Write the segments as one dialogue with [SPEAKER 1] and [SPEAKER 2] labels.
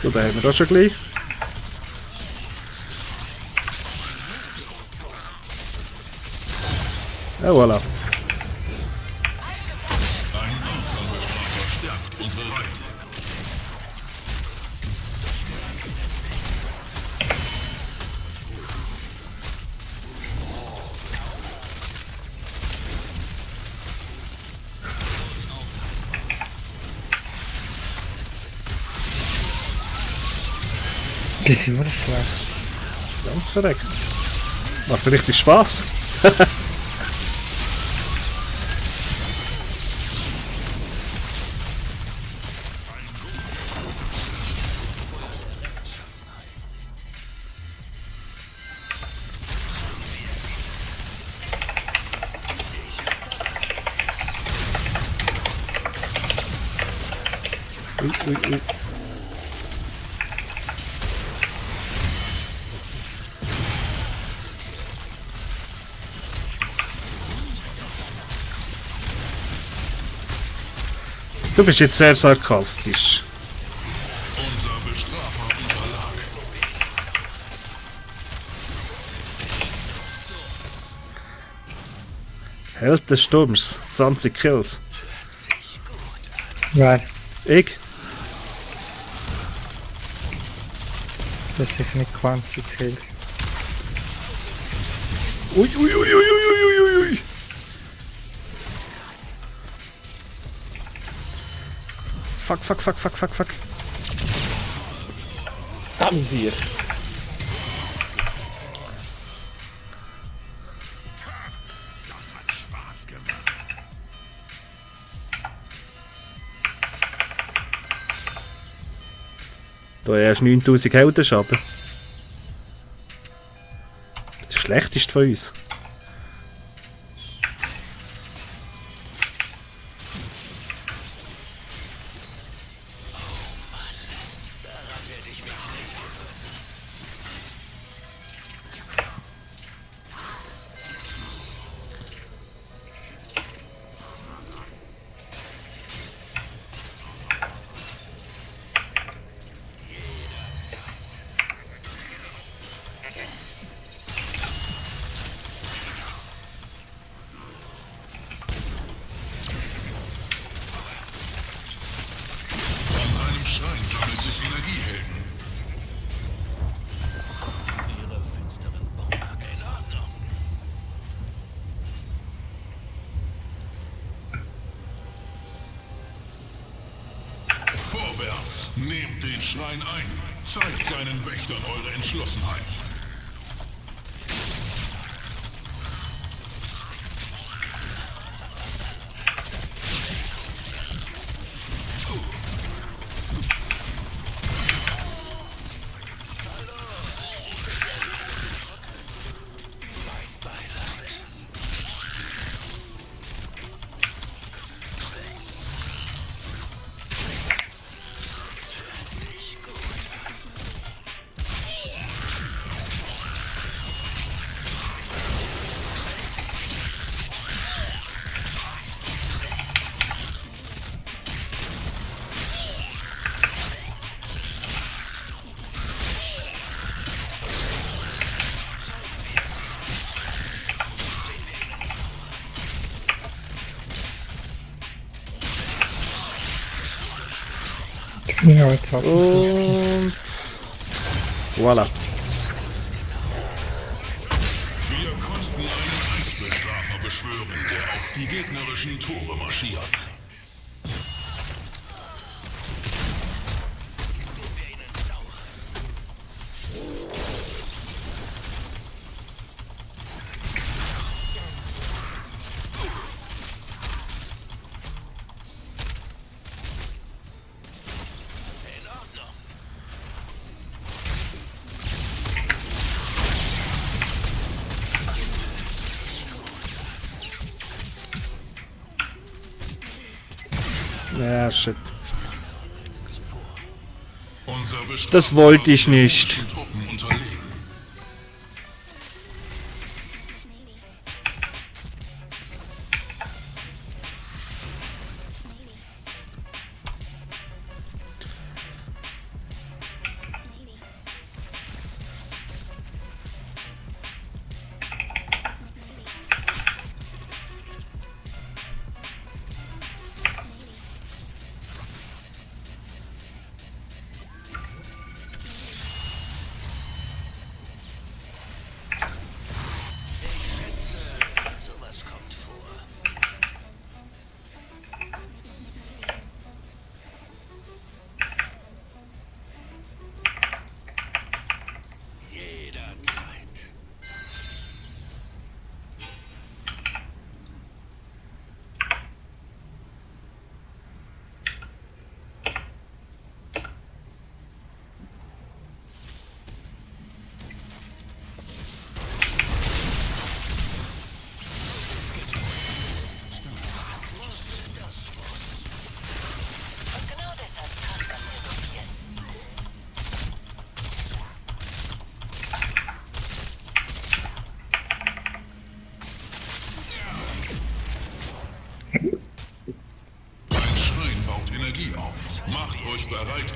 [SPEAKER 1] So, da haben wir das schon gleich. Ja, voilà.
[SPEAKER 2] Ein Arkanbestrafer stärkt unsere Reihen.
[SPEAKER 3] Die sind immer schlecht.
[SPEAKER 1] Ganz verreckt. Macht richtig Spaß. Ui, ui, ui. Du bist jetzt sehr sarkastisch.
[SPEAKER 2] Unser Bestrafer unterlag.
[SPEAKER 1] Held des Sturms, 20 Kills.
[SPEAKER 3] Wer?
[SPEAKER 1] Ich?
[SPEAKER 3] Das ist sicher nicht 20 Kills.
[SPEAKER 1] Ui, ui, ui, ui, ui, ui, ui, ui. Fuck, fuck, fuck, fuck, fuck, fuck. Damisier. Da hast du 9000 Heldenschaden. Das schlechteste von uns.
[SPEAKER 2] An einem Schrein sammelt sich Energiehelden.
[SPEAKER 4] Ihre finsteren Bauwerke in Ordnung.
[SPEAKER 2] Vorwärts! Nehmt den Schrein ein. Zeigt seinen Wächtern eure Entschlossenheit.
[SPEAKER 3] Ja, jetzt hat
[SPEAKER 1] Und... Voilà.
[SPEAKER 2] Wir konnten einen Eisbestrafer beschwören, der auf die gegnerischen Tore marschiert.
[SPEAKER 1] Ja, shit.
[SPEAKER 2] Unser Bestrafer
[SPEAKER 1] Das wollte ich
[SPEAKER 2] war den
[SPEAKER 1] nicht.
[SPEAKER 2] römischen Truppen unterlegen.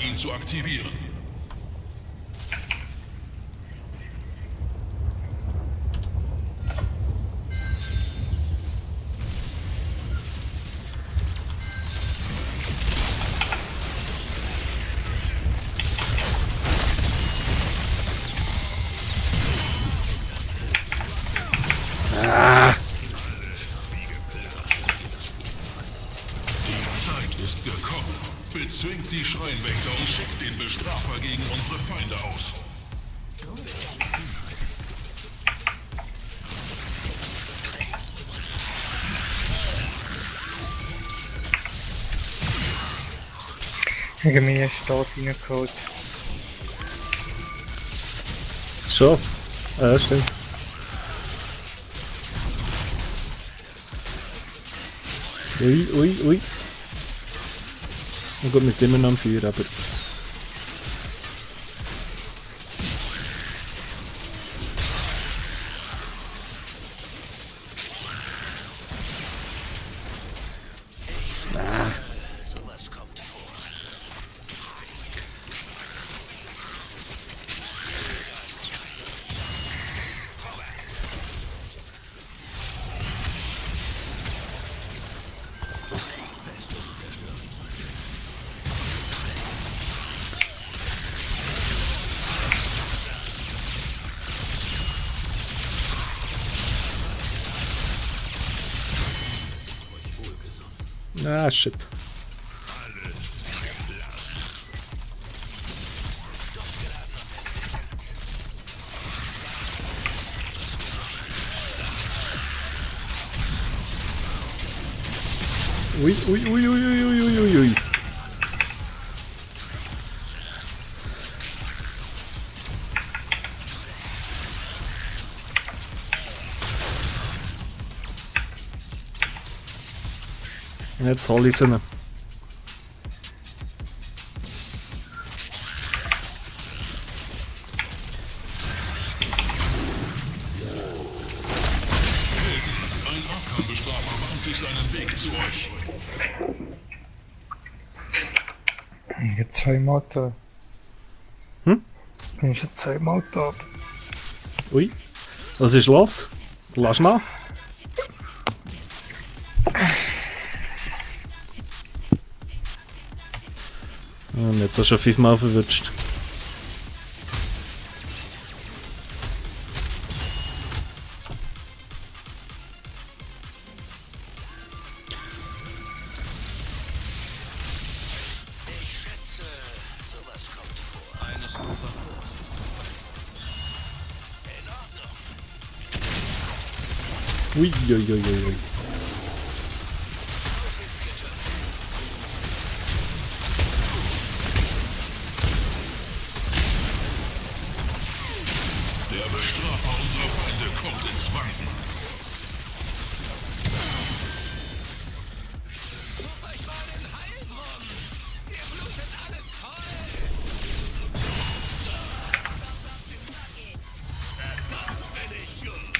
[SPEAKER 2] ihn zu aktivieren. Die Zeit ist gekommen. Bezwingt die Schreinwächter und schickt den Bestrafer gegen unsere Feinde aus.
[SPEAKER 3] Irgendwie ist dort reingeholt.
[SPEAKER 1] Schon? Ja, stimmt. Ui, ui, ui. Na gut, wir sind immer noch am Feuer, aber...
[SPEAKER 4] Sowas kommt vor.
[SPEAKER 1] Ah, shit. Ui, ui, ui, ui, ui, ui, ui, ui, ui. Jetzt hole ich sie noch.
[SPEAKER 2] Ein Arkan-Bestrafer bahnt sich seinen Weg zu euch.
[SPEAKER 3] Ich habe zweimal tot. Ich bin schon zweimal tot.
[SPEAKER 1] Ui. Was ist los? Lass mal. Und jetzt hast du schon 5-mal verwünscht.
[SPEAKER 4] Ich schätze, sowas kommt vor. Eines unserer Forts ist in Ordnung.
[SPEAKER 1] Ui, ui, ui, ui, ui.
[SPEAKER 2] Der Bestrafer unserer Feinde kommt ins Wanken.
[SPEAKER 4] Euch mal den Heilwurm. Ihr blutet alles voll. Verdammt bin ich gut.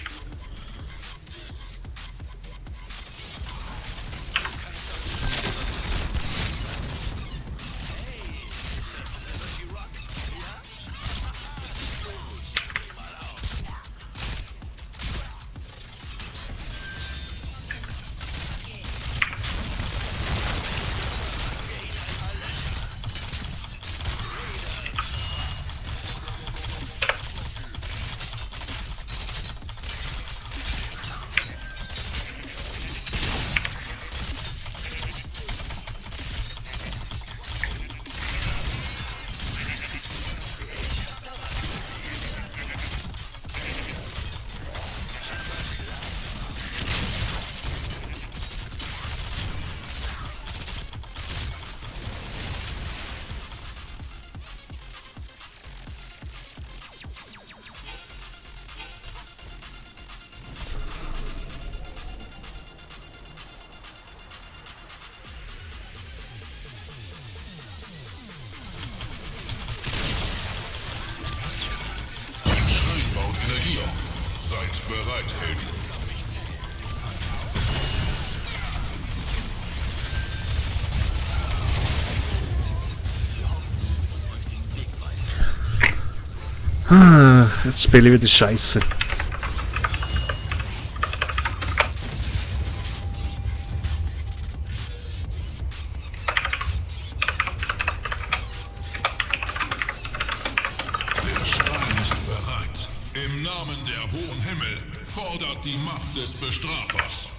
[SPEAKER 2] Energie auf. Seid bereit, Helden.
[SPEAKER 1] Jetzt spiele ich wieder Scheiße.
[SPEAKER 2] Der Stein ist bereit. Im Namen der hohen Himmel fordert die Macht des Bestrafers.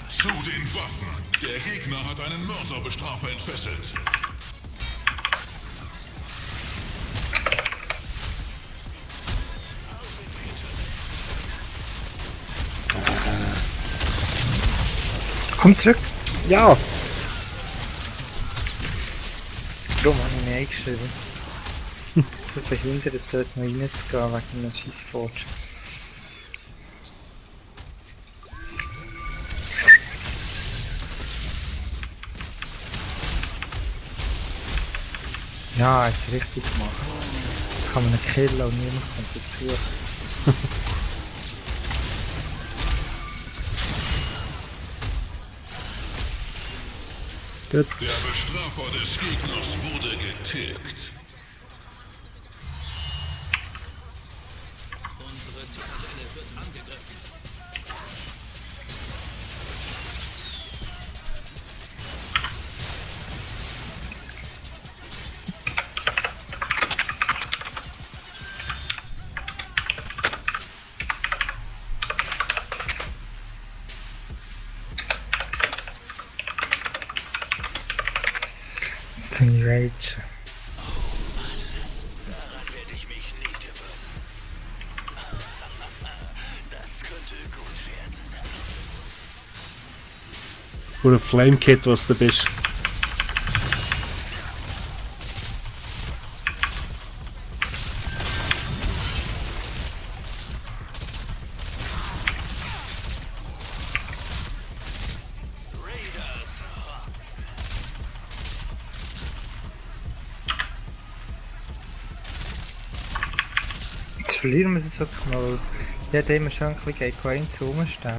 [SPEAKER 2] Zu den Waffen. Der Gegner hat einen Mörserbestrafer entfesselt.
[SPEAKER 3] Komm zurück! Ja! Darum habe ich mich eingeschrieben. So behindert dort noch reinzugehen wegen einem scheiß Fortschritt. Ja, jetzt richtig gemacht. Jetzt kann man ihn killen und niemand kommt dazu.
[SPEAKER 1] Gut.
[SPEAKER 2] Der Bestrafer des Gegners wurde getilgt.
[SPEAKER 4] Unsere Zitadelle wird angegriffen.
[SPEAKER 3] Jetzt sind die Rage.
[SPEAKER 4] Daran werde ich mich nie gewöhnen. Das könnte gut werden.
[SPEAKER 1] Oder Flame Kid, was du bist.
[SPEAKER 4] Raiders.
[SPEAKER 3] Jetzt verlieren wir es wirklich mal. Ja, da immer schon ein bisschen gegen Coin zu rumstehen.